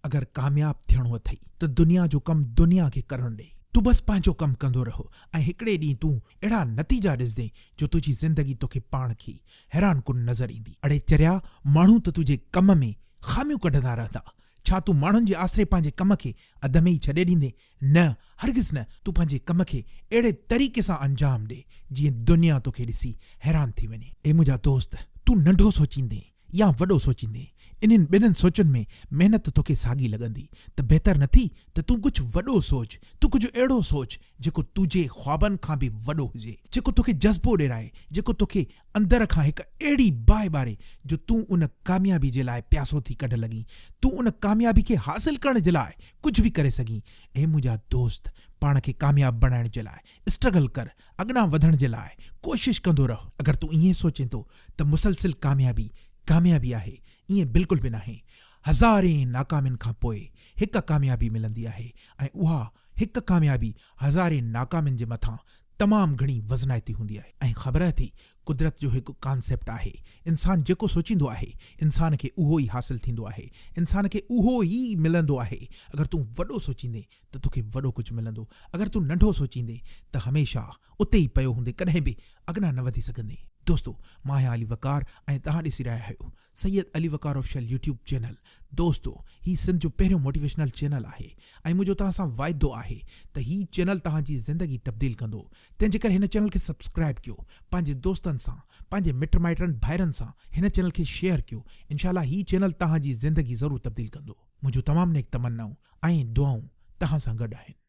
اگر ڪامياب ٿيڻو اٿئي ته دنيا جو ڪم دنيا کي ڪرڻ ڏي. تون بس پنهنجو ڪم ڪندو رهه ۽ هڪڙي ڏينهن تون اهڙا نتيجا ڏسندين جو تنهنجي زندگي توکي پاڻ کي حيران ڪن نظر ايندي. اڙي چريا ماڻهو ته تنهنجي ڪم ۾ خاميون ڪڍندا رهندا. ڇا تون ماڻهن جي آسري پنهنجي ڪم کي اڌ ۾ ئي ڇڏي ڏيندين؟ نه هرگز نه تون پنهنجي ڪم کي اهڙي طريقي سان انجام ڏي جيئن دنيا توکي ڏسي حيران ٿي وڃي. اي منهنجا دوست تون ننڍو سوچيندين يا وڏو سوچيندين، انهن ٻنهن سوچن ۾ محنت توکي ساڳي لڳندي ته بهتر نه ٿي ته تون ڪجهه وڏو سوچ، تون ڪجهه اهڙو سوچ جيڪو تنهنجي خوابن کان به وڏو هجي، جيڪو توکي جذبو ڏيرائي، جيڪو توکي اندر کان هڪ اهڙي باهه ٻاري جو تون ان ڪاميابي جي لاء پياسو ٿي ڪڍ لڳين، تون ان ڪاميابي کي حاصل ڪرڻ جي لاء ڪجهه به ڪري سگهين. اي منهنجا دوست! پاڻ کي ڪامياب بڻائڻ جي لاء اسٽرگل ڪر، اڳنا وڌڻ جي لاء ڪوشش ڪندو رهه. اگر تون ائين سوچين ٿو ته مسلسل ڪاميابي ڪاميابي آهي، ائين بلڪل به ناهي. هزارين ناڪامين کان پوء هڪ ڪاميابي ملندي آهي ۽ اها هڪ ڪاميابي هزارين ناڪامين جي مٿان تمام گهڻي وزنائتي هوندي آهي ۽ خبر اٿئي قدرت جو هڪ ڪانسيپٽ آهي انسان جيڪو سوچيندو آهي انسان کي اهو ئي حاصل ٿيندو آهي انسان کي اهو ئي ملندو آهي اگر تون وڏو سوچيندين ته توکي وڏو ڪجهه ملندو اگر تون ننڍو سوچيندين ته هميشه اتي ئي پيو هوندين ڪڏهن به اڳنا نه وڌي سگهندين. دوستو مان آهيان علي وقار ۽ توهان ڏسي رهيا آهيو Syed Ali Waqar official YouTube channel دوستو هي سنڌ جو پهريون موٽيويشنل چينل آهي ۽ منهنجو توهان سان واعدو آهي ته هي چينل توهان جي زندگي تبديل ڪندو تنهن جي ڪري هن چينل کي سبسڪرائب ڪيو پنهنجي دوستن سان پنهنجي مٽ مائٽن ڀائرن سان هن چينل کي شيئر ڪيو انشاء الله هي چينل توهان جي زندگي ضرور تبديل ڪندو منهنجون تمام نيڪ تمنائون ۽ دعائون توهان سان گڏ آهن.